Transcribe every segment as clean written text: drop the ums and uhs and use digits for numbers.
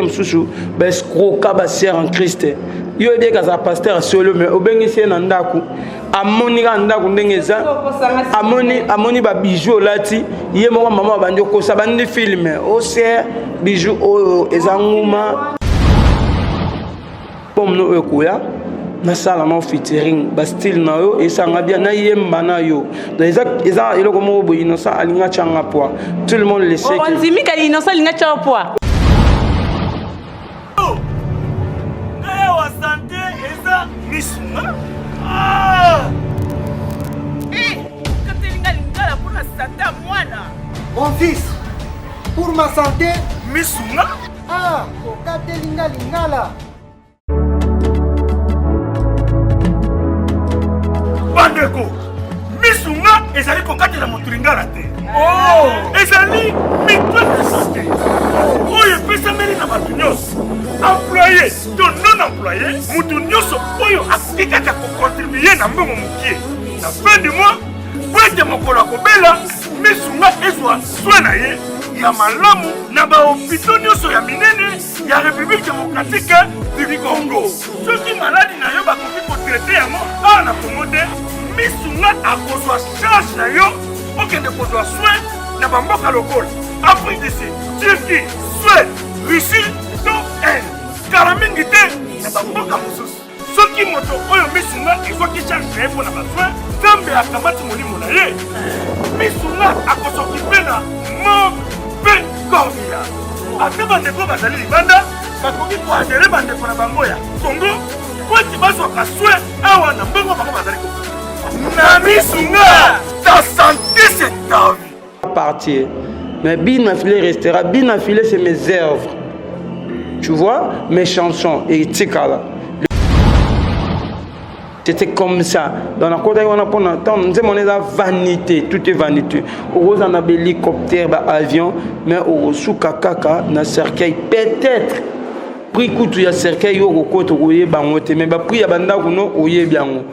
Mosusu ba escroka ba sœur en Christ. Yo oyebi eke azala pasteur solo mais obengisi ye na ndako amoni kaka ndako ndenge eza amoni amoni ba bijoux olati ye moko mama abandi okosa bandi film o sœur bijou oyo eza nguma pomme no oyo ekoya nasala nao featuring bastyle na yo esanga bien nayemba na yo donc eza eza eloko moko boye innocent alinga atyanga poids tout le monde le sait que ondimi ka innocent alinga tya poids Ngai awa sante eza misunga. Ah! Eh, okateli nga lingala mpo na sante ya mwana. Mon fils, pour ma santé, Misunga. ah, okateli nga lingala. Bandeko, misunga ezali kokatela moto lingala te. Oh! Ezali mutuelle de santé oyo epesameli na bato nyonso, employe to non employe, moto nyonso oyo akoki kaka kokontribue na mbongo mokie na fin du mois mpo ete mokolo akobela misunga ezwa soin na ye ya malamu na bahopito nyonso ya minene ya République démocratique du Congo. Soki maladi na yo bakoki kotraite yango awa na Congo te, misunga akozwa charge na yo okende kozwa soin na bamboka lokola Afrique du Sud, Turquie, Suède, Russie to Inde. Kala mingi te na bamboka mosusu. Soki moto oyo misunga ezwaki charge na ye mpo na basoin, Nzambe akamati molimo na ye. Misunga akosokipe na morgue mpe corbillard. Ata bandeko bazali libanda bakoki koadere bandeko na bango ya Congo mpo ete bazwaka soin awa na mbongo bango bazali ko na misunga. Ta santé c'est ta vie. Partir. Mais Bina Filet restera. Bina Filet, c'est mes œuvres. Tu vois, mes chansons et tikala. C'était comme ça. Dans la côte, on a pendant temps, nous avons la vanité, tout est vanité. Oza na hélicoptère, ba avion, mais okosuka kaka na cercueil peut-être prix kutu ya cercueil yo okokota okoyeba yango te mais ba prix ya bandako no oyebi yango.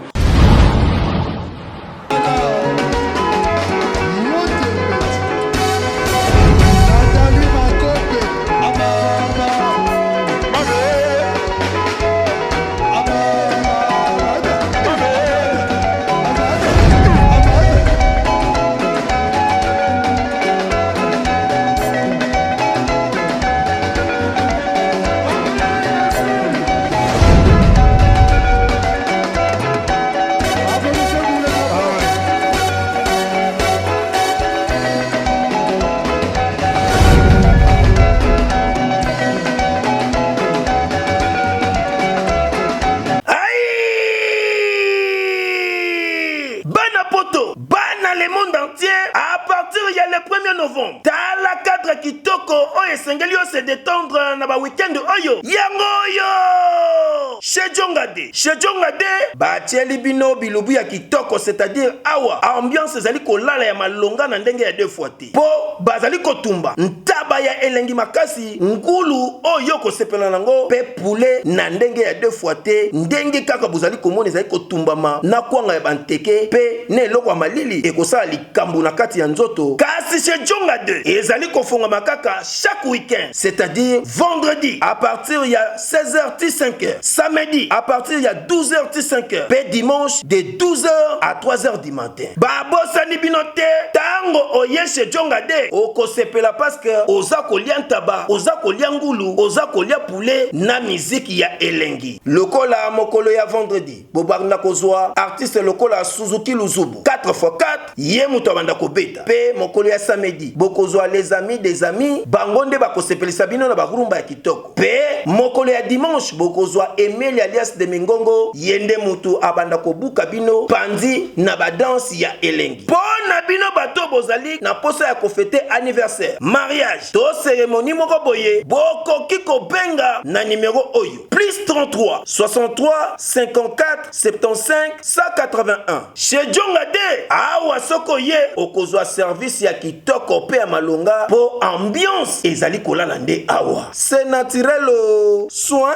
Bana poto, bana le monde entier à partir ya le 1er novembre. Tala cadre kitoko oyo esengeli yo se détendre na ba week-end oyo. Yango oyo! Chez Djongade. Chez Djongade, batieli bino bilubu ya kitoko, c'est-à-dire awa ambiance ezali kolala ya malonga na ndenge ya deux fois te. Po bazali kotumba ntaba ya elengi makasi, ngulu oyo okosepela nango pe poulet na ndenge ya deux fois te, ndenge kaka bozali komona ezali kotumbama na kwanga ya banteke pe na eloko ya malili ekosala likambo na kati ya nzoto. Kasi chez Djonga 2 ezali kofongwama kaka chaque week-end, c'est-à-dire vendredi à partir ya 16h ti 5h, samedi à partir ya 12h ti 5h pe dimanche de 12h à 3h du matin. Babosani bino te, tango oye chez Djonga 2 okosepela parce que oza kolia ntaba, oza kolia ngulu, oza kolia poulet na miziki ya elengi. Lokola mokolo ya vendredi bobanda kozwa artiste lokola Suzuki Luzubu 4x4 ye moto abanda kobeta, pe mokolo ya samedi bokozwa les amis des amis, bango nde bakosepelisa bino na ba rumba ya kitoko. Pe mokolo ya dimanche bokozwa Emelia alias de Mingongo, ye nde mutu abanda kobuka bino panzi na ba danse ya elengi. Po na bino bato bozali na posa ya ko feter anniversaire, mariage to ceremonie moko boye, bokoki kobenga na numero oyo, plus 33 63 54 75 181. Chez Djonga de awa soki oye okozwa service ya kitoko pe ya malonga po ambiance ezali kolala nde awa. C'est naturel oh. Soin.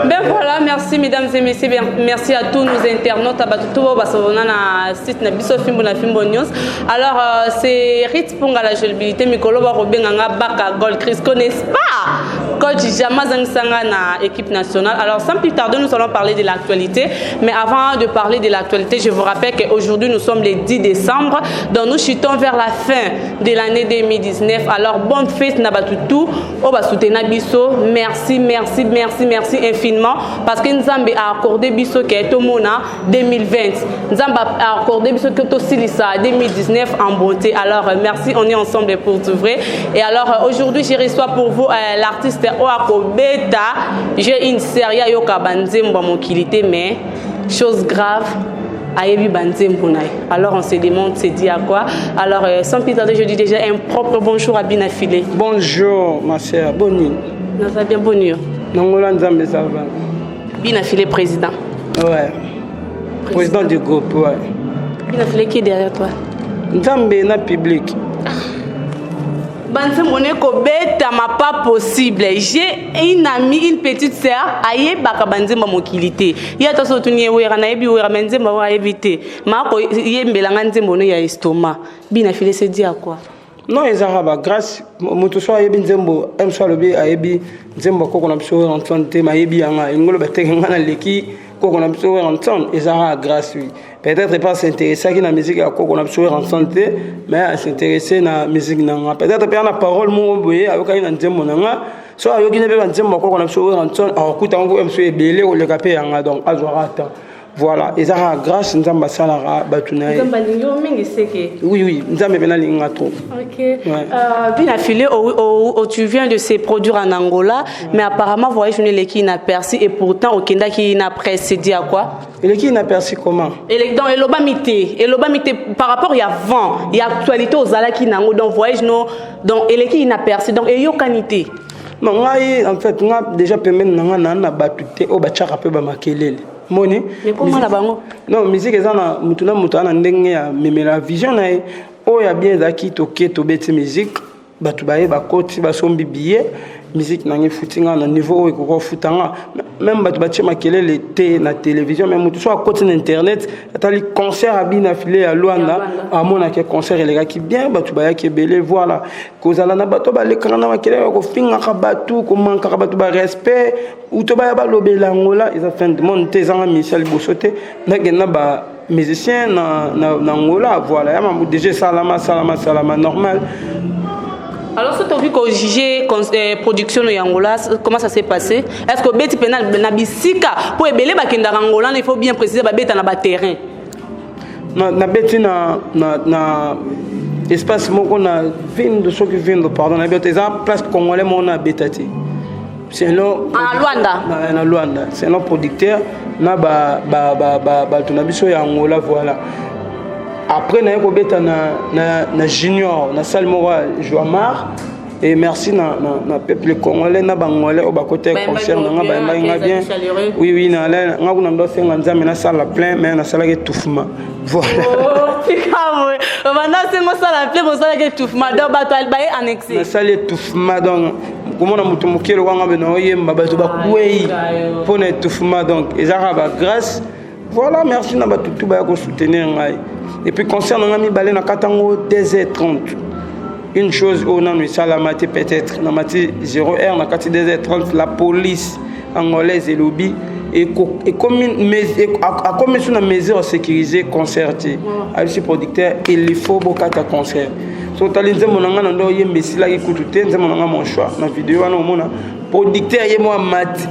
Ben voilà, merci. merci mesdames et messieurs, merci à tous nos internautes, à tout na site na biso Fimbo na Fimbo News. Alors euh, c'est Rit Ponga la gelbilité mikolo ba robenga nga Baka Gold Crisco, n'est-ce pas? Coach Jama Zangsanga na équipe nationale. Alors sans plus tarder, nous allons parler de l'actualité. Mais avant de parler de l'actualité, je vous rappelle qu'aujourd'hui nous sommes le 10 décembre, donc nous chutons vers la fin de l'année 2019. Alors bonne fête na batutu, oyo basoutenir biso. Merci, merci, merci, merci infiniment parce que Nzambe a accordé biso ke tomona 2020. Nzambe a accordé biso ke tosilisa 2019 en beauté. Alors euh, merci, on est ensemble pour tout vrai. Et alors euh, aujourd'hui, je reçois pour vous euh, l'artiste Oako Beta. J'ai une série ayoka banzembo mokili te mais chose grave ayebi banzembo na ye. Alors on se demande c'est dit à quoi. Alors euh, sans plus tarder, je dis déjà un propre bonjour à Bina Filé. Bonjour ma sœur, boni. Naza bien boni yo. Nangola Nzambe ça va. Bina Filé président. Ouais. Président, président du groupe, ouais. Bina Filé qui est derrière toi? Nzambe na public. Banzembo ne kobetama pas possible. J'ai une amie, une petite sœur, ayebaka banzembo mokili te. Ye ata so otuni ye wera nayebi wera mais nzembo yango ayebi te. Ma akoyembela nga nzembo no ya estomac. Bina file se dit à quoi? Non, ezalaka ba grâce moto so ayebi nzembo m so alobi ayebi nzembo ya koko na biso Antoine te ma ayebi yanga elingi oloba teke nga naleki koko na biso Antoine, ezalaka grâce. Oui, peut-être pas s'intéressaki na musique ya koko na biso Antoine te, mais as'intéresse na musique na nga. Peut-être mpe na parole moko boye ayokaki na nzembo na nga. So ayoki ne mpe banzembo ya koko na biso Antoine, akokuta yango biso ebele koleka mpe yanga, donc azwaka temps. Voilà, eza kaka grâce Nzambe asalaka bato na ye. Nzambe alingi yo mingi seke. Oui, Nzambe mpe nalingi nga trop. Ok. Ouais. Euh, Bina Filé, oh, oh, oh, tu viens de se produire en Angola, ouais. Mais apparemment voyage eleki inaperçu et pourtant okendaki na presse, c'est dit à quoi? Eleki inaperçu comment? Ele, donc elobami te, elobami te par rapport ya vent, ya actualité ozalaki nango, donc voyage no, donc eleki inaperçu, donc eyokani te. Non, ngai en fait nga déjà pembeni na nga na na bato te oyo batiaka mpe bamakelele moni. Na bango. Non, musique eza na mutu na mutu na ndenge ya memela vision na ye. Oyo ya bien ezalaki toke tobeti musique, bato baye bakoti basombi billet, musique nanga efuti nga na niveau oyo ekoki kofuta nga. Même bato batie makelele te na télévision, mais motu so akoti na internet atali concert abina file ya Lwanda, amonaki concert elekaki bien, bato bayaki ebele. Voilà, kozala na bato balekaka na makelele ya kofingaka bato, komankaka bato barespect uto baya balobela Angola, eza fin du monde te. Ezanga misia liboso te nakenda ba musicien na Angola. Voilà, ya mambo déjà esalama salama salama normal. Alors, si tu as vu juger production ya Angola, comment ça s'est passé? Est-ce que beti penal na bisika pour ebele bakenda Angola, il faut bien préciser babeta na ba terrain? Na nabeti na espace moko na Vindo, soki Vindo, pardon, nayebi te, eza place congolais moko na abeta te selon Na Luanda. Na Luanda, selon producteur na bato na biso ya Angola. Voilà, après naye kobeta na junior na salle moko ya Joamar. Et merci na peuple congolais na bangolais oyo bakota concert na nga, bayambaki nga bien. Oui, na nga kuna ndo asenga Nzambe nasala plein, mais nasalaki étouffement. Voilà. Obanda osenga osala plein, osalaki étouffement, donc bato baye annexe. Nasali étouffement, donc komona moto moke lokwanga mpe naoyemba, bato bakwei mpo na étouffement. Donc eza kaka bagrâce. Voilà, merci na bato tu baya kosoutenir ngai. Et puis concert na ngai mibale na kati yango 2h30, une chose oyo nanu esalama te. Peut-être na mati 0 heure, na kati 2h30, la police angolaise elobi akomi so na mesure sécuriser concert te. Ayebisi producteur il faut bokata concert. So otali nzembo na ngai na nde oyemba esilaki kutu te, nzembo na ngai Mon Choix, na video wana omona producteur ye mwa mati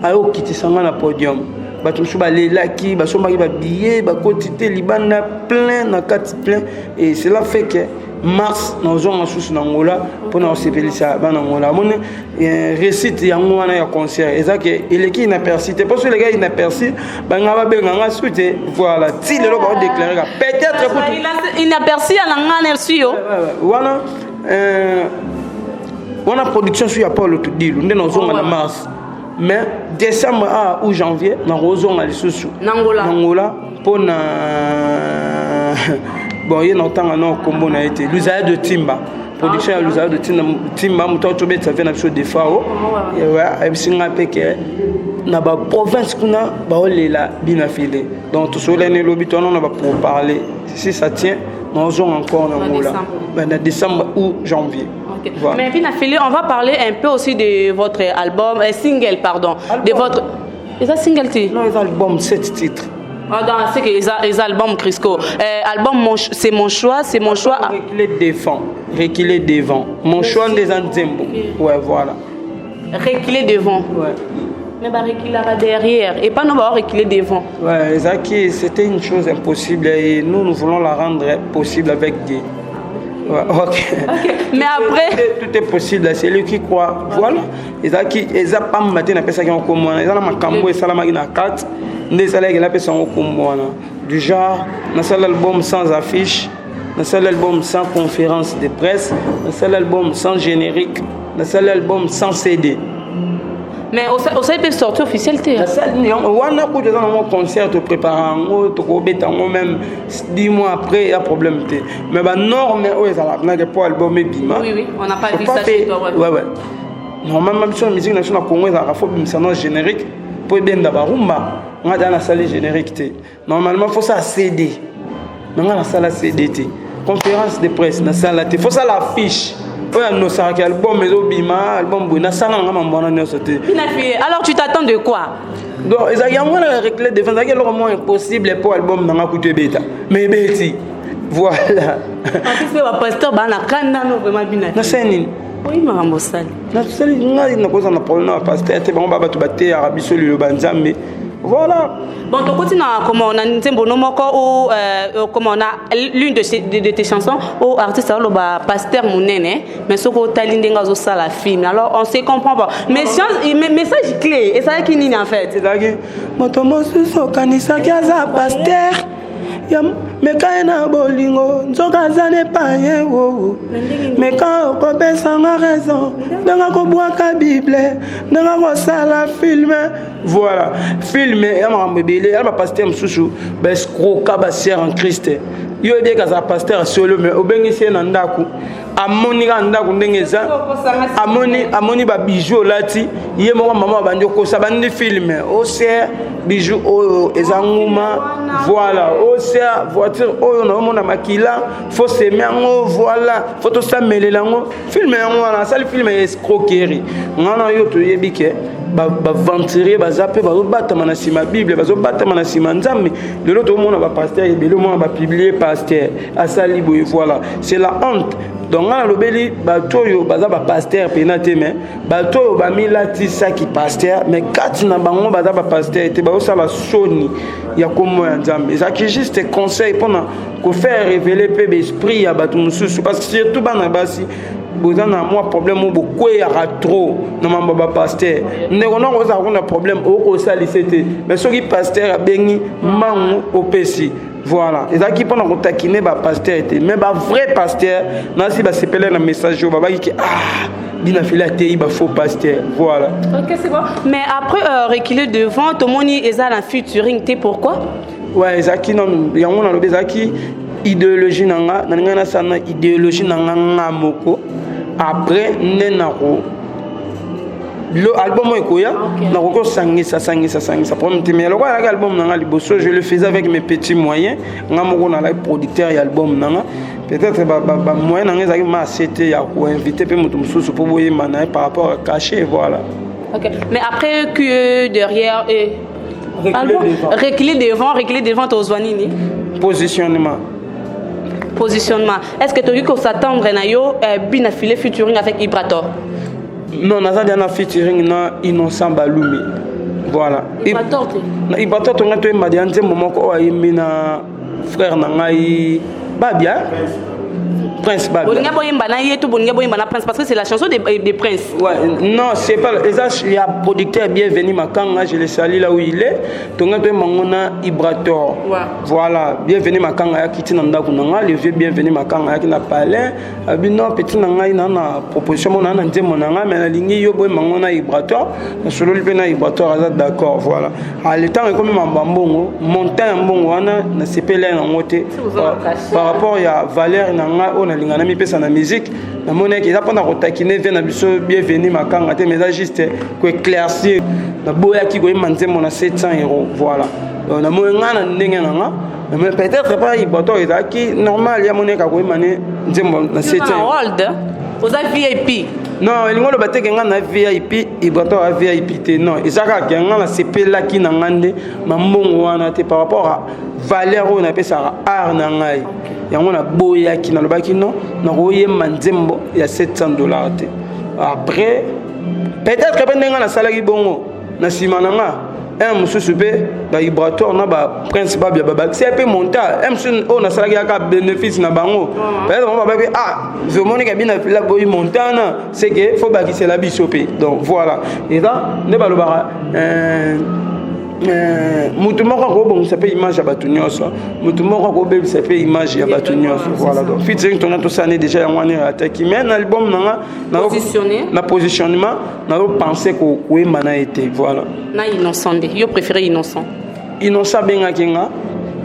ayokitisa ngai na podium. Bato mosusu balelaki, basombaki babillet, bakoti te, libanda plein, na kati plein. Et cela fait que mars nazonga susu na Ngola mpona kosepelisa bana Ngola. Amoni réussite yango wana ya concert eza ke eleki inaperçu te, mposo eleki inaperçu banga babenga nga su te. Voilà, ti lelo baodéclare ka peut-être kutu inaperçu ya na nga na su yo. Wana wana production su ya Paul Tudilu nde nazonga na mars, mais décembre a ou janvier nakozonga lisusu. Na Ngola. Na Ngola mpo na bon ye na otanga na nkombo na ye te, Luzaya de Timba, production ya Luzaya de Timba, moto atobetisa ve na biso Defao ayebisi ngai mpe ke Na baprovince kuna baolela bina file. Donc tosolani elobi towana na bapourparler. Si ça tient, nazonga encore na Angola na décembre ou janvier. Okay. Voilà. Mais Bina Fili, on va parler un peu aussi de votre album, single, pardon. Album. De votre. Et ça, single, tu Non, les albums, 7 titres. Ah, dans c'est que les albums Crisco. Album, c'est mon choix, c'est mon choix. Reculer devant. Reculer devant. Mon choix des Nzembo. Ouais, voilà. Reculer devant. Ouais. Mais bah, reculer derrière et pas nous va reculer devant. Ouais, Zaki, c'était une chose impossible et nous, nous voulons la rendre possible avec Dieu. Ouais, ok. Ok. Mais après. Tout est possible, c'est lui qui croit. Voilà. Ezalaki eza pamba te napesaki yango kombo wana. Eza na makambo esalamaki na kati nde esalaki napesa yango kombo wana, du genre nasala album sans affiche, nasala album sans conférence de presse, nasala album sans générique, nasala album sans CD. Mais osali mpe sortie officielle te? Wana kutu eza nango concert, toprépare yango, tokobeta yango même 10 mois après, ya problème te. Mais banorme oyo ezalaka nake mpo album ebima. Oui, on n'a pas vu ça chez toi, ouais. Ouais. Normalement, biso na musique na biso na Congo, ezalaka faut bimisa no générique mpo ebenda barumba. Nga da nasali générique te. Normalement faut sala CD, na nga nasala CD te. Conférence de presse nasala te. Faut sala affiche oyo anosakaki album ezobima, album boye. Nasala nanga mambo wana nyonso te. Alors tu t'attends de quoi? Donc ezalaki yango wana, reculer devant. Ezalaki eloko moko impossible mpo album nanga kutu ebeta, mais ebeti, voilà. Mpe bapasteur baa na kanda no vraiment, Bina. Nasali nini? Oyi makambo osali. Nasali ngai nakozala na problème na bapasteur te. Bango ba bato bateyaka biso liloba Nzambe, voilà. Bon, tokoti na comment, na nzembo no moko ou comment, na l'une de tes chansons ou artiste aloba pasteur monene, mais soki otali ndenge azosala film, alors on se comprend pas. Mais science, mais message clé ezalaki nini en fait? Ezalaki moto mosusu okanisaki aza pasteur ya meka ye na bolingo, nzoka aza nepa ye wo. Meka okopesanga raison, ndenge akobwaka Bible, ndenge akosala film. Voilà, film ya makambo ebele ya bapasteur mosusu baescroka basœur en Christ. Yo yebi azala pasteur solo, mais obengisi ye na ndako, amoni kaka ndako ndenge eza, amoni babiju olati. Ye moko mama abandi okosa, bandi film oser bijou oyo eza nguma, voilà, oser voiture oyo naomona makila, faut seme yango, voilà, faut tosamelela yango. Film yango wana asali film ya escroquerie. Nga na yo toyebi ke baaventurier baza mpe bazobatama na nsima Bible, bazobatama na nsima Nzambe. Lelo tokomona bapasteur ebele, omona bapublier pasteur asali boye, voilà, c'est la honte. Donc nga nalobeli bato oyo baza bapasteur mpena te, mais bato oyo bamilatisaki pasteur, mais kati na bango baza bapasteur te, bazosala soni ya kombo ya Nzambe. Ezalaki juste conseil mpona kofaire révéler mpe baesprit ya bato mosusu, parce que surtout bana basi boza na mwa problème oyo bokweyaka trop na mambo ya bapasteur. Ndeko noko ozala kuna problème, okosalise te, mais soki pasteur abengi mbangu, opesi. Voilà, ezalaki mpona kotakine bapasteur te, mais bavrai pasteur nasi basepele na message oyo, babaki ke ah, Bina Fili ateyi bafaux pasteur, voilà. Ok, c'est bon. Mais après reculer devant, tomoni eza na featuring te, pourquoi? Ouais, ezalaki nanu yango nalobi, ezalaki idéologie na nga. Nalingai nasala na idéologie na nga nga moko, après nde nako lo album oyo ekoya. Nakoki kosangisa, sangisa, sangisa, problème te. Mais lokola alaki album na nga liboso, je le faisais avec mes petits moyens. Nga moko nalaki producteur ya album na nga. Peut-être bamoyen na nga ezalaki ma ase te ya koinvite mpe moto mosusu mpo boyemba na ye par rapport à cachet, voilà. Ok. Mais après que derrière et Reculer devant. Reculer devant, reculer devant, tozwa nini? Positionnement. Positionnement. Est-ce que tokoki kos'attendre na yo Bina Filet featuring avec Ibrator? Non, naza dia na featuring na Innocent Balumi, voilà. Ibrator te? Na Ibrator tonga toyemba dia nzembo moko oyo ayembi na frère na ngai Babia, Prince Babia. Bolinga boyemba na ye to bolinga boyemba na Prince? Parce que c'est la chanson de Prince. Ouais, non, c'est pas eza ya producteur Bienvenu Makanga, je le salue là où il est. Tonga toyemba ngo na Ibrator. Voilà, Bienvenu Makanga ayaki ti na ndako na nga. Le vieux Bienvenu Makanga ayaki na palais, abi non, petit na ngai, na proposition mo na nzembo na ngai, mais nalingi yo boyemba ngo na Ibrator. Nasololi mpe na Ibrator, aza d'accord, voilà. Ale ntango ekomi mambo ya mbongo, montant ya mbongo wana nasepeli yango te oza na cachet. Par rapport ya valeur na ngai oyo nalinga namipesa na musique. Namonaki eza mpona kotakine vie na biso Bienvenu Makanga te, mais eza juste koéclaircir. Naboyaki koyemba nzembo na 700 euro, voilà. Donc namoni ngai na ndenge na nga, mais peut-être pas Ibrator, ezalaki normal ya moneka koyemba ne nzembo na 700. World oza VIP. Non, elingi oloba te ke ngai na VIP, Ibrator a VIP te. Non, eza kaka ke ngai nasepelaki na ngai nde mambongo wana te par rapport à valeur oyo napesaka art na ngai. Yango naboyaki, nalobaki non, nakoyemba nzembo ya 700 $ te. Après, peut-être mpe ndenge nasalaki bongo, na nsima na nga un mosusu mpe baIbrator na baprince Babia babakisi mpe monta un mosusu oyo nasalaki yaka bénéfice na bango. Peut-être bango babaki: "Ah, zomonika bina pila boyi montana, c'est que faut bakisela biso mpe." Donc voilà, eza nde balobaka mutu moko akobongisa mpe image ya bato nyonso, mutu moko akobebisa mpe image ya bato nyonso, voilà. Donc featuring tona tosani déjà, yango wana ataki, mais na album na nga na positionnement nazopense koyemba na ye te, voilà. Na Innocent nde yo préféré Innocent? Innocent abengaki nga,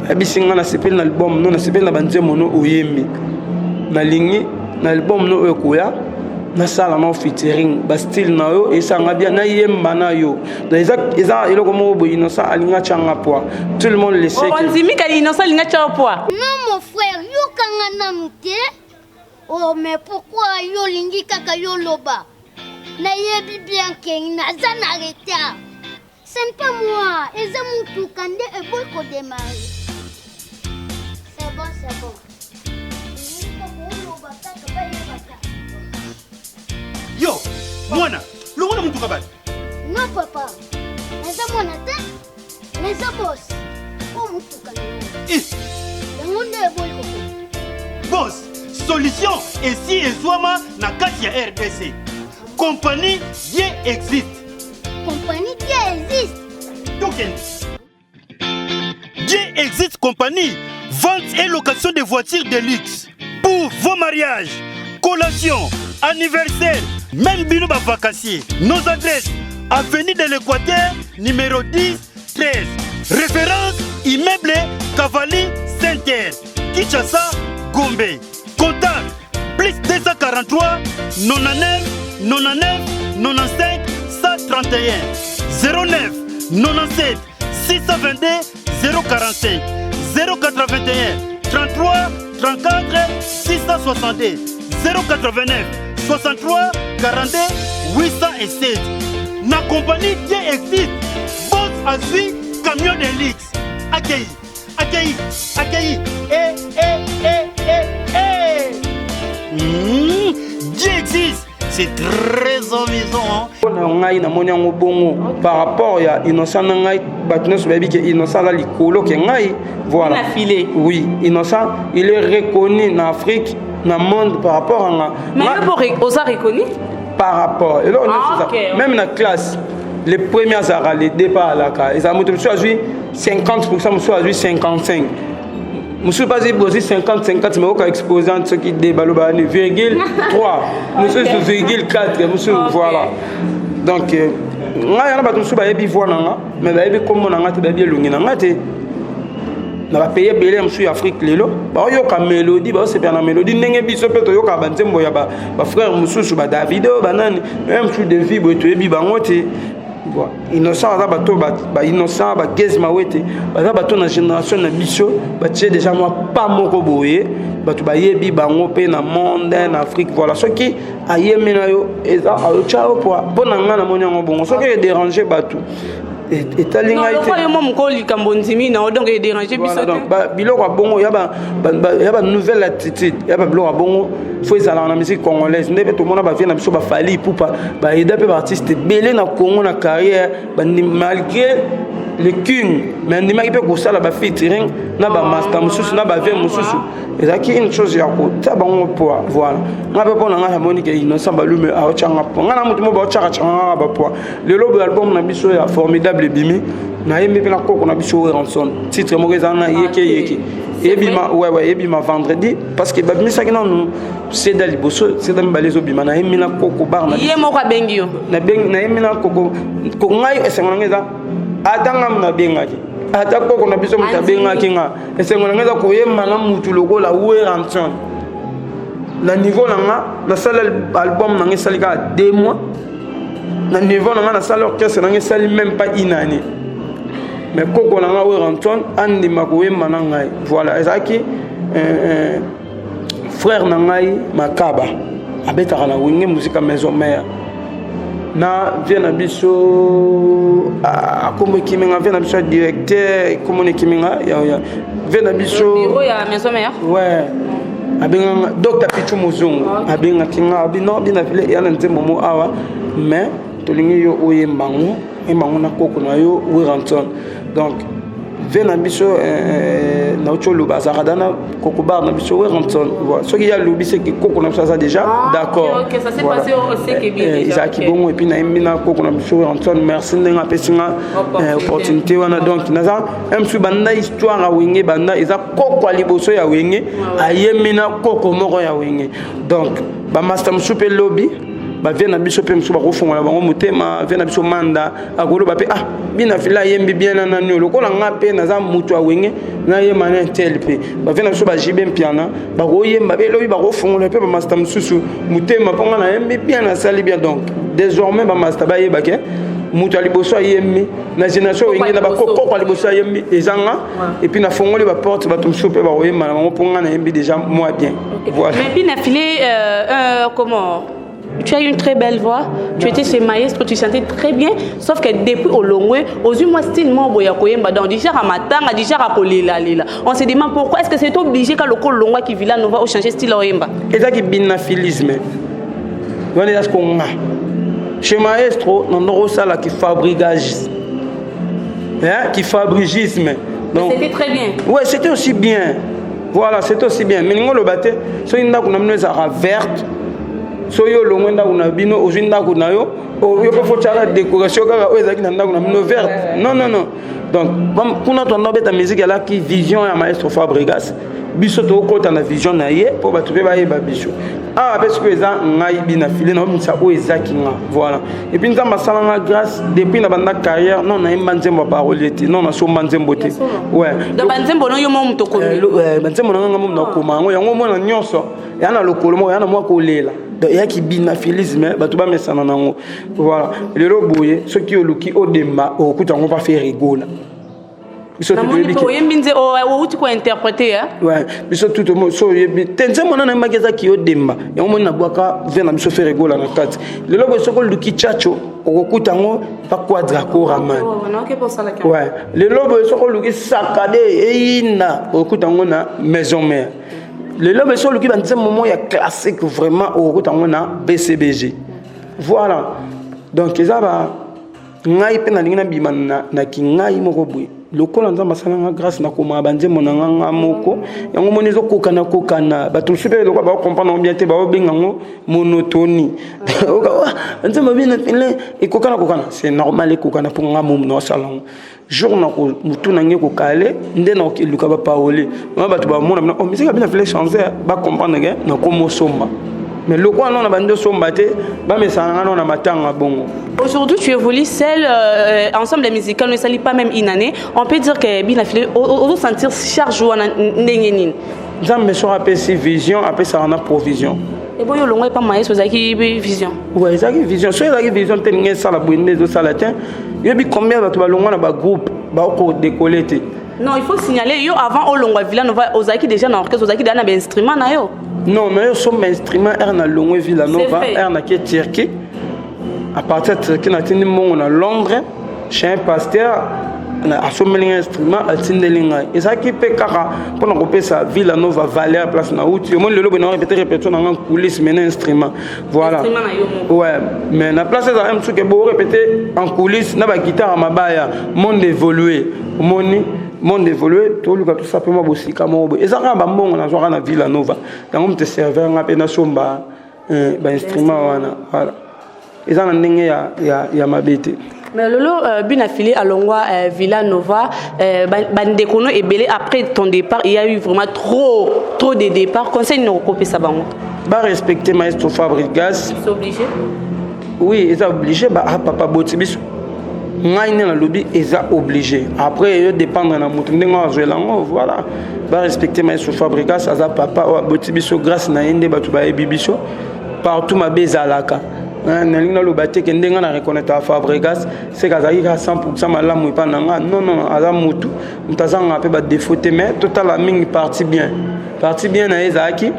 ayebisi nga: "Nasepeli na album no, nasepeli na banzembo no oyembi. Nalingi na album no oyo ekoya nasala na featuring, bastyle na yo esanga bien, nayemba na yo." Donc eza eloko moko boye, Innocent alingi atyanga poids, tout le monde le sait. Ondimi kali Innocent alingi atya poids? Non, mon frère, yokanga nanu te. Oh, mais pourquoi yo olingi kaka yo loba? Nayebi bien ke naza na retard. Ce n'est pas moi, eza mutuka nde eboyi kodémarrer. C'est bon, c'est bon. Oloba kaka bayebaka. Yo mwana, longola mutuka bato. Non papa, naza mwana te, naza boss. Oyo mutuka na ngai, yango nde eboyi kokende. Boss, solution esi ezwama na kati ya RDC. Compagnie Dieu Existe. Compagnie Dieu Existe? Tokende. Dieu Existe Compagnie, vente et location de voitures de luxe pour vos mariages, collations, anniversaires, même bino bavacanciers. Nos adresses: avenue de l'Équateur, numéro 10 13, référence immeuble Cavalli Center, Kinshasa, Gombe. Contact: plus 243 99 99 95 131, 09 97 622 045, 081 33 34 662, 089 63 42 807. Na compagnie Dieu Existe, boss azwi camion de luxe. Akei, akei, akei, e e e e e. Dieu Existe, c'est très amusant. Mpona ngai namoni yango bongo par rapport ya Innocent na ngai. Bato nyonso bayebi ke Innocent aza likolo ke ngai, voilà. Na filet. Oui, Innocent, il est reconnu na Afrique, na monde, par rapport à nga. Mais yo mpo oza reconnu? Par rapport eloko nyonso Ah, eza même na classe, le premier azalaka, le départ alaka. Ezala moto mosusu azwi 50, mosusu azwi 55, mosusu mpe azwi bozwi 50 50, mais oka exposante soki de balobaka ni virgule 3, mosusu virgule 4, mosusu voilà. Donc ngai yana bato mosusu bayebi voix na nga, mais bayebi nkombo na nga te, bayebi elongi na nga te. Na bapays ebele mosusu ya Afrique lelo baoyoka mélodie, baosepela na mélodie ndenge biso mpe toyokaka banzembo ya bafrère mosusu, baDavido, banani, me mosusu devi boye toyebi bango te. Bon, Innocent aza bato, baInnocent, baGaz Mawete, baza bato na génération na biso, batie déjà mwa pa moko boye, bato bayebi bango mpe na monde, na Afrique, voilà. Soki ayemi na yo, eza ayotya yo poa. Mpo na ngai namoni yango bongo. Soki edérange bato, etali ngai te. Yo mwa mokolo likambo ndimi na yo, donc edérange biso Voilà, te. donc biloko ya bongo ya banouvelle attitude, ya babiloko ya bongo, fo ezalaka na musique congolaise. Nde mpe tomona bavie na biso, baFally Ipupa, baeda mpe baartiste ebele na Congo na carrière, malgré le king, mais andimaki mpe kosala bafeaturing na bamaster mosusu, na bavie mosusu. Ezalaki une chose ya kotia bango poids, voilà. Nga mpe mpo na ngai namoni ke Innocent Balume aotyanga poids. Ngai na motu mo baotyaka tyanga kaka bapoids. Lelo boye album na biso ya Formidable ebimi, nayembi mpe na koko na biso Werrason, titre moko ezala na Yeke Yeke. Ebima, ouais, ebima vendredi, parce que babimisaki nanu seda liboso, seda mibale ezobima. Nayembi na koko bar na Ye moko abengi yo? Nayembi na koko. Ngai esengo na ngai eza ata ngamu nabengaki, ata koko na biso moto abengaki nga. Esengo na ngai eza koyemba na mutu lokola Werrason. Na niveau na nga, nasala album na nga esali kaka 2 mois. Na niveau na nga, nasala orchestre na nga esali même pas une année. Mais koko na nga oyo Antoine andima koyemba na ngai. Voilà, ezalaki frère na ngai Makaba abetaka na Wenge Musica Maison Mère, na vie na biso akombo ekiminga, vie na biso ya directeur, kombo na ekiminga vie na biso. Bureau ya Maison Mère. Ouais, abenganga Dr Pichu Mozungu. Abengaki nga, abi non, bina vile eya na nzembo mo awa, mais tolingi yo oyemba ngo, oyemba ngo na koko na yo Werrason. Donc ve na biso nauti oloba, azalaka da na koko bar na biso Werrason. Soki ye alobi, seki koko na biso aza déjà d'accord. Ezalaki bongo. Et puis nayembi na koko na biso Werrason. Merci ndenge apesi nga opportunité wana. Donc naza mosusu banda histoire ya Wenge, banda eza koko ya liboso ya Wenge ayembi na koko moko ya Wenge. Donc bamaster mosusu mpe lobi bavie na biso mpe mosusu bakofongola bango motema. Vie na biso Manda akoloba mpe: "Ah, bina fila ayembi bien na nani lokola nga mpe naza moto ya Wenge, nayemba na tel." Mpe bavie na biso bajibe Mpiana bakoyemba mpe elobi, bakofongola mpe bamaster mosusu motema mpo nga nayembi bien, nasali bien. Donc désormais bamaster bayeba ke moto ya liboso ayembi na génération Wenge na bakokoko ya liboso ayembi eza nga. Et puis nafongoli baporte, bato mosusu mpe bakoyemba na bango mpo nga nayembi déjà moi bien. Voilà. Mais Bina Filé, comment, tu as une très belle voix, tu étais chez Maestro, tu chantais très bien, sauf que depuis olongwe, aux moi style moi boya koyemba donc déjà à matanga, déjà à kolela lela. On se demande pourquoi est-ce que c'est obligé quand le olongwa qui Villa Nova o changer style oyemba. Ezaki binafilisme wana, eza siko nga chez Maestro na ndoko osalaki fabrigage, qui fabrigisme. Donc c'était très bien. Ouais, c'était aussi bien. Voilà, c'était aussi bien. Mais ningo loba te, soki ndako na bino ezalaka verte, soki olongwe ndako na bino, ozwi ndako na yo, yo mpe faut tiaka décoration kaka oyo ezalaki na ndako na bino verte. Non, non, non. Donc kuna toanda obeta musique, alaki vision ya maestro Fabregas, biso tokokɔta na vision na ye mpo bato mpe bayeba biso awa mpe. Sikoyo eza ngai Bina File naobimisa oyo ezaki nga. Voilà. Et puis Nzambe asalanga grâce depuis na banda carrière, non nayemba nzembo ya parolier te, non nasomba nzembo te, ouais. Donc banzembo no yo mo moto okomi? Banzembo na nga mo nakoma yango. Yango omona nyonso eya na lokolo moko, eya na mwa kolela. Donc eyaki bina filisme, bato bamesana nango. Voilà, lelo boye soki oluki odemba, okokuta yango mpa Ferre Gola. Biso oyembi nze outi kointerpréter. Ouais, biso tout so oyebi te nzembo wana nayembaki ezaki odemba. Yango moni nabwaka ve na biso Ferre Gola na kati. Lelo boye soki oluki Tchatcho, okokuta yango pa Quadra Koraman. Ouais, lelo boye soki oluki Sakade eyinda, okokuta yango na Maison Mère. Lelo boye soki oluki banzembo moko ya classique vraiment, okokuta yango na BCBG. Voilà, donc eza ba ngai mpe nalingi nabima na kingai moko boye. Lokola Nzambe asalanga grâce, nakomaka banzembo na nga nga moko. Yango moni ezokokana kokana, bato mosusu mpe lokola baocomprendre yango bien te, baobenga yango monotonie. Nzembo bino pele ekokana kokana, c'est normal ekokana mpo nga momu naosala yango. Jour na motu na ngai kokale nde naluka baparole wana, bato bamona bina: "Oh, misika bina file changer." Bacomprendre ke nakoma osomba, mais lokola nano na bandi osomba te, bamesana nga nano na matanga bongo. Aujourd'hui, tu évolues seul, ensemble musical, ne sali pas même une année. On peut dire que Bina Filé, on sentir charge wana ndenge nini? Nzambe soki apesi vision, apesaka na provision. Eboyo olongwa epa mayeso, ezalaki vision? Ouais, ezalaki vision. Soki ezalaki vision te, ndenge esala boye nde ezosala te. Yoyebi combien bato balongwa na bagroupe baokodécoller te? Non, il faut signaler yo, avant olongwa Villa Nova, ozalaki déjà na orchestre, ozalaki déjà na bainstrument na yo. Non, mais osomba instrument ere na longwe Villa Nova, ere nake Turquie. À partir ya Turquie, natindi mbongo na Londres chez un pasteur, asombeli ngai instrument, atindeli ngai. Ezalaki mpe kaka mpona kopesa Villa Nova valeur, place na uti. Omoni lelo boye na répété répétition na nga coulisse, mais na instrument. Voilà, ouais. Mais na place ezala mosusu ke borépété en coulisse na baguitare ya mabaya. Monde évolué, omoni monde évolué, toluka tosala mpe mwa bosika moko boye. Eza kaka bambongo nazwaka na Villa Nova, yango moto servir nga mpe nasomba bainstrument wana. Voilà, eza na ndenge ya mabe te. Mais lolo Bina Fili alongwa Villa Nova, bandeko no ebele, après ton départ, il y a eu vraiment trop trop de départs. Conseil nini okopesa bango? Barespecte maestro Fabregas. C'est obligé. Oui, eza obligé. Ba ah, papa boti biso. Ngai nde nalobi eza obligé. Après eyo dépendre na moto ndenge azwela yango. Voilà, barespecte maestro Fabrigas, aza papa oyo aboti biso. Grâce na ye nde bato bayebi biso partout. Mabe ezalaka, nalingi naloba te ke ndenge na reconnaître Fabregas, seke azalaki kaka 100 malamu epa na nga. Non, non, aza motu, moto azangaka mpe badéfaut te, mais totala mingi partie bien. Partie bien na ye ezalaki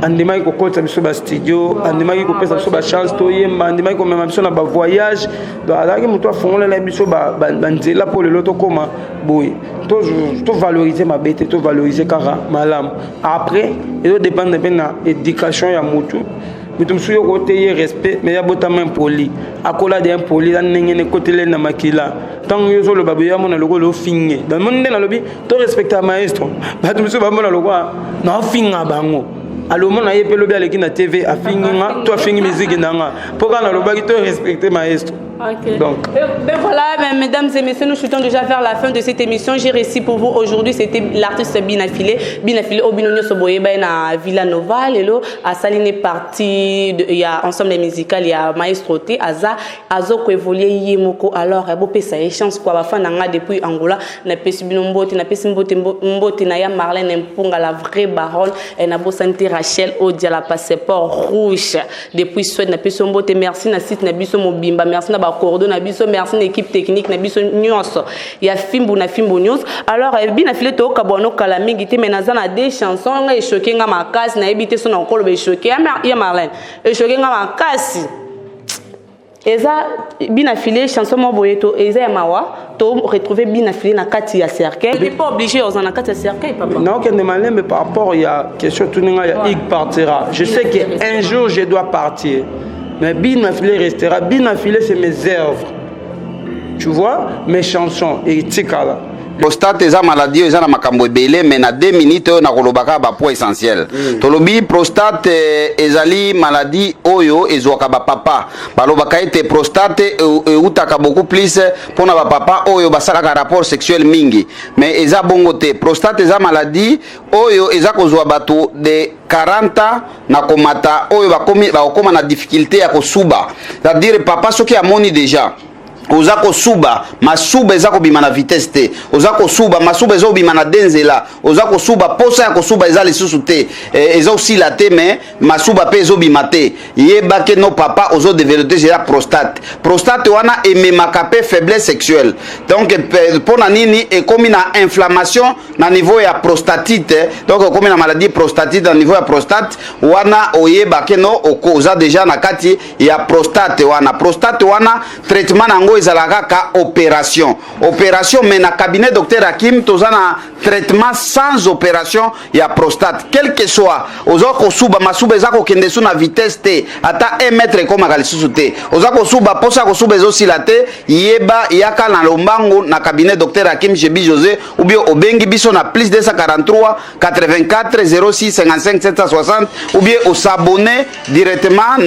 andimaki kokotisa biso bastudio, andimaki kopesa biso bachance toyemba, andimaki komema biso na bavoyage. Donc azalaki moto afongolela biso banzela mpo lelo tokóma boye. Tovalorize mabe te, tovalorize kaka malamu. Après ezodépendre mpe na éducation ya motu. Moto mosusu yo kote ye respect, mais ya botama impoli, akola de impoli, eza ndenge nekotele na makila. Ntango yo ozoloba boye, amona lokola ofinge. Donc moni nde nalobi torespecta maestro. Bato mosusu bamona lokola naofinga bango, alomona ye mpe lobi aleki na TV, afingi nga to afingi miziki na nga mpo kaka nalobaki to respecte maestro. Ok. Donc. Ben voilà, ben, mesdames et messieurs, nous chutons déjà vers la fin de cette émission. J'ai réussi pour vous aujourd'hui, c'était l'artiste Bina Filé. Bina Filé, oyo bino nyoso boyeba na Villa Nova, lelo, asali partie, il y a ensemble musical, il y a maestro te, aza, azo ko évoluer ye moko. Alors, bopesa ye chance quoi, bafan na nga depuis Angola, na pesi bino mbote, na pesi mbote, mbote na ya Marlène Mpunga, la vraie baronne, et na bosante Rachel Odia, la passeport rouge, depuis Suède, na pesi mbote, merci na site na biso mobimba, merci na bacordo na biso, merci na équipe technique na biso nyonso ya Fimbu na Fimbu nyonso. Alors Bina File, tokabwana okala mingi te, mais naza na deux chansons nga echoquer nga makasi. Nayebi te so na okoloba echoquer ya Marlène, echoquer nga makasi. Eza Bina File, chanson moko boye to eza ya mawa. To retrouver Bina File na kati ya cercueil. T'es pas obligé oza na kati ya cercueil, papa. Naokende malembe par rapport ya question tuninga ya Ig partira. Je sais que un jour je dois partir, mais Bina File restera. Bina File, c'est mes œuvres, tu vois, mes chansons etikala. Prostate eza maladie oyo eza na makambo ebele, mais na 2 minutes oyo nakoloba kaka bapoint essentiel. Tolobi prostate ezali maladie oyo ezwaka bapapa. Balobaka ete prostate eutaka beaucoup plus mpona bapapa oyo basalaka rapport sexuel mingi, mais eza bongo te. Prostate eza maladie oyo eza kozwa bato de 40 ans na komata, oyo bakokoma na difficulté ya kosuba. C'est-à-dire papa soki amoni déjà oza kosuba, masuba eza kobima na vitesse te, oza kosuba, masuba eza kobima na de nzela, oza kosuba, posa ya kosuba eza lisusu te, eza osila te, mais masuba mpe ezobima te, yeba ke no papa ozodévelopper eza prostate. Prostate wana ememaka mpe faiblesse sexuelle. Donc mpo na nini? Ekomi na inflammation na niveau ya prostatite. Donc ekomi na maladie prostatite na niveau ya prostate wana. Oyeba ke no oza déjà na kati ya prostate wana. Prostate wana, traitement na yango ezalaka kaka opération, opération. Mais na cabinet docteur Hakim, toza na traitement sans opération ya prostate. Quel que soit oza kosuba, masuba eza kokende su na vitesse te, ata 1 mètre ekomaka lisusu te, oza kosuba, posa ya kosuba ezosila te, yeba, yaka na lombangu na cabinet docteur Hakim Shebi José, ou bien obengi biso na plus 243 84 06 55 760, ou bien os'abonner directement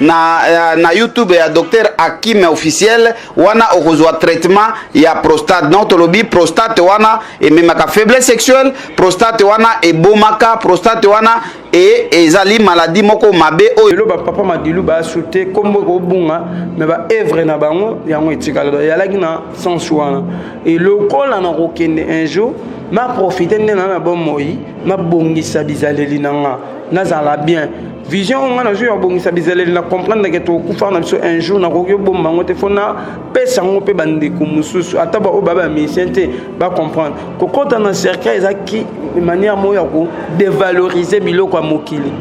na YouTube ya docteur Hakim officiel. Wana okozwa traitement ya prostate. Donc tolobi prostate wana ememaka faiblesse sexuelle, prostate wana ebomaka, prostate wana e ezali maladie moko mabe oyo. Lelo bapapa Madilu basu te, nkombo ekobunga, mais baœuvre na bango yango etikala. Donc eyalaki na sens wana. Elokola na kokende un jour, naprofite nde na bomoi, nabongisa bizaleli na nga, nazala bien. Vision oyo nga nazwi ya kobongisa bizaleli, na comprendre ke tokufa na biso un jour, nakoki obomba yango te, fo napesa yango mpe bandeko mosusu, ata baoyo ba bamusicien te, bacomprendre. Kokɔta na cercueil ezaki manière moko ya kodévaloriser biloko ya mokili.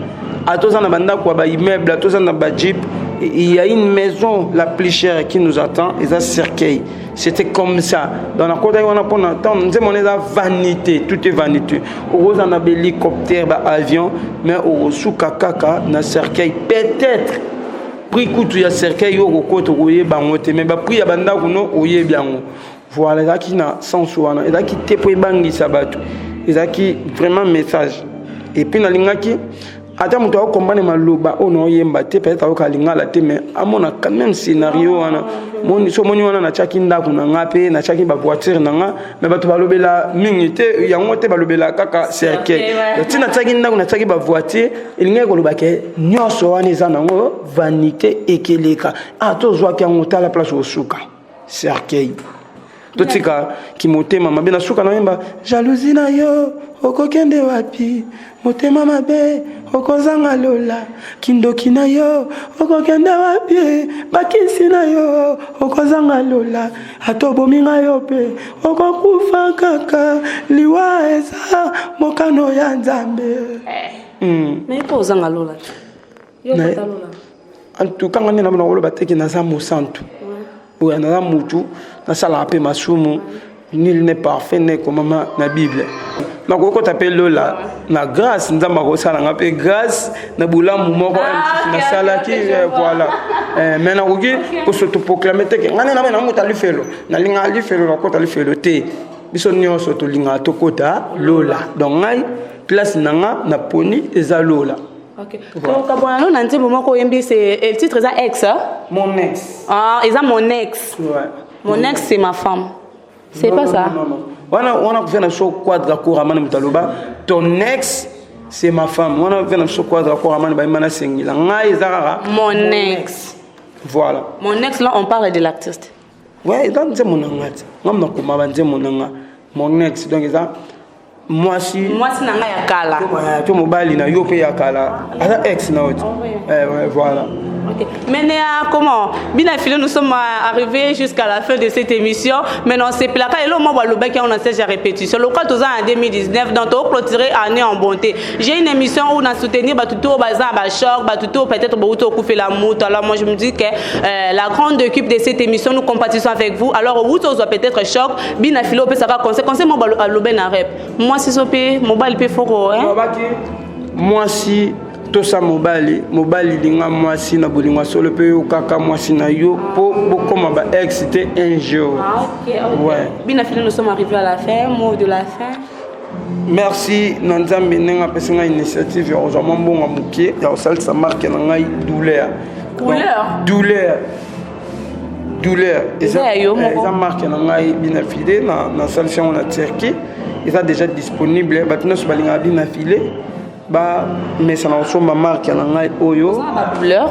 Ata oza na bandako ya baimmeuble, ata oza na bajeep, il y a une maison la plus chère qui nous attend, eza cercueil. C'était comme ça. Donc nakotaki wana mpona ntango nzembo wana eza vanité, tout est vanité. Okozala na bahélicoptère, baavion, mais okosuka kaka na cercueil. Peut-être prix kutu ya cercueil oyo okokota okoyeba yango te, mais baprix ya bandako no oyebi yango. Voilà, ezalaki na sens wana, ezalaki te mpo ebangisa bato, ezalaki vraiment message. Et puis nalingaki ata moto akokomprendre maloba oyo naoyemba te, peut-être ayoka lingala te, mais amona quand même scénario wana. So omoni wana natiaki ndako na nga mpe natiaki bavoiture na nga, mais bato balobela mingi te yango te, balobela kaka cercueil. Ti natiaki ndako, natiaki bavoiture, elingaki koloba ke nyonso wana eza nango vanité, ekeleka. Ah, tozwaki yango, tala place osuka. Cercueil. Totika kimotema mabe. Na suka nayemba jalousie na yo, okokende wapi? Motema mabe, okozanga lola. Kindoki na yo, okokende wapi? Bakisi na yo, okozanga lola. Ata obomi ngai, yo mpe okokufa kaka. Liwa eza mokano ya Nzambe. Mais mpo ozanga lola te, yo kota lola. En tout cas, nga nde namona koloba teke naza mosantu oyo, naza mutu, nasalaka mpe masumu. Nul n'est parfait, ne ekomama na Bible. Nakokota mpe lola na grâce. Nzambe akosalanga mpe grâce na bolamu moko mosusu nasalaki. Voilà. Mais nakoki kos'autoproclamer teke ngai nde na moto alifelo, nalingaka lifelo, nakota lifelo te. Biso nyonso tolingaka tokota lola. Donc ngai, place na nga naponi eza lola. Ok, donc kabwana no na nzembo moko oyembi, c'est le titre eza Ex, hein? Mon ex. Ah, eza Mon ex. Ouais. Mon ex, c'est ma femme, c'est Non, pas non, ça? Non, non, non. Wana wana kofia na biso Quadra Koraman, moto aloba "ton ex, c'est ma femme". Wana kofia na biso Quadra Koraman, bayemba na sengila. Ngai eza kaka Mon ex. Voilà. Mon ex, là on parle de l'artiste. Ouais, eza nzembo na nga te. Nga nakoma banzembo na nga. Mon ex, donc eza mwasi. Mwasi na ngai ya kala. To mobali na yo mpe ya kala aza ex na yo te. Eh, ouais, voilà. Ok. Maintenant, comment Bina Philo, nous sommes arrivés jusqu'à la fin de cette émission. Maintenant, c'est placard. Et là, moi, le bec, on a siège à répétition. Le cas, en 2019, donc, on clôturer année en bonté. J'ai une émission où on a soutenu, bah, tout au bazar, bah, choc, bah, tout au peut-être, bah, tout au coup, fait la moute. Alors, moi, je me dis que la grande équipe de cette émission, nous compatissons avec vous. Alors, au bout, on peut-être choc, Bina Philo, peut ça conseil, conseil, moi, bah, le ben rep. Moi, c'est ça, mobile, peut faut, hein. Babaki mwasi tosa mobali, mobali linga mwasi na bolingo ya solo, mpe yo kaka mwasi na yo mpo bokóma ba ex te un jour. Ah, ok. Ouais. Bina Philo, nous sommes arrivés à la fin. Mot de la fin. Merci na Nzambe ndenge apesi ngai initiative ya kozwa mwa mbongo ya moke ya kosalisa marque na ngai Douleur. Douleur? Donc, Douleur, Douleur. Eza ya yo moko? Eza marque na ngai Bina File. Nasalisi yango na Turquie, eza déjà disponible. Bato nyonso balingaka Bina File bamesana kosomba marque na ngai oyo. Douleur.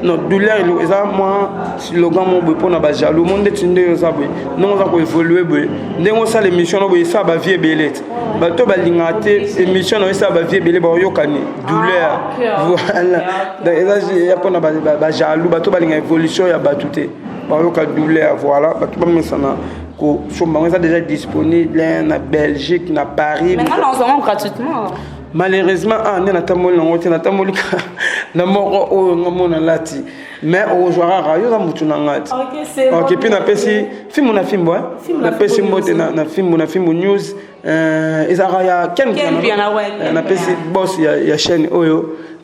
Non, Douleur eza mwa slogan mo boye mpona bajaloux mo ndeti nde oza boye, ndenge oza koévoluer boye, ndenge osala émission no boye, esala bavues ebele te. Bato balingaka te émission na esala bavues ebele, baoyokani douleur. Voilà, donc eza ya mpona bajaloux, bato balinga évolution ya bato te, baoyoka douleur. Voilà, bato bamesana kosomba yango, eza déjà disponible na Belgique, na Paris. Maintenant, on s'en gratuitement. Malheureusement, ah, nde natamboli nango te, natamboli na moko oyo nga mona lati, mais okozwa kaka, yo oza motu na nga te. Ok, mpe napesi Fimbu na Fimbu, napesi mbote na Fimbu na Fimbu News, ezalaka ya Ken. Napesi boss ya chaîne oyo.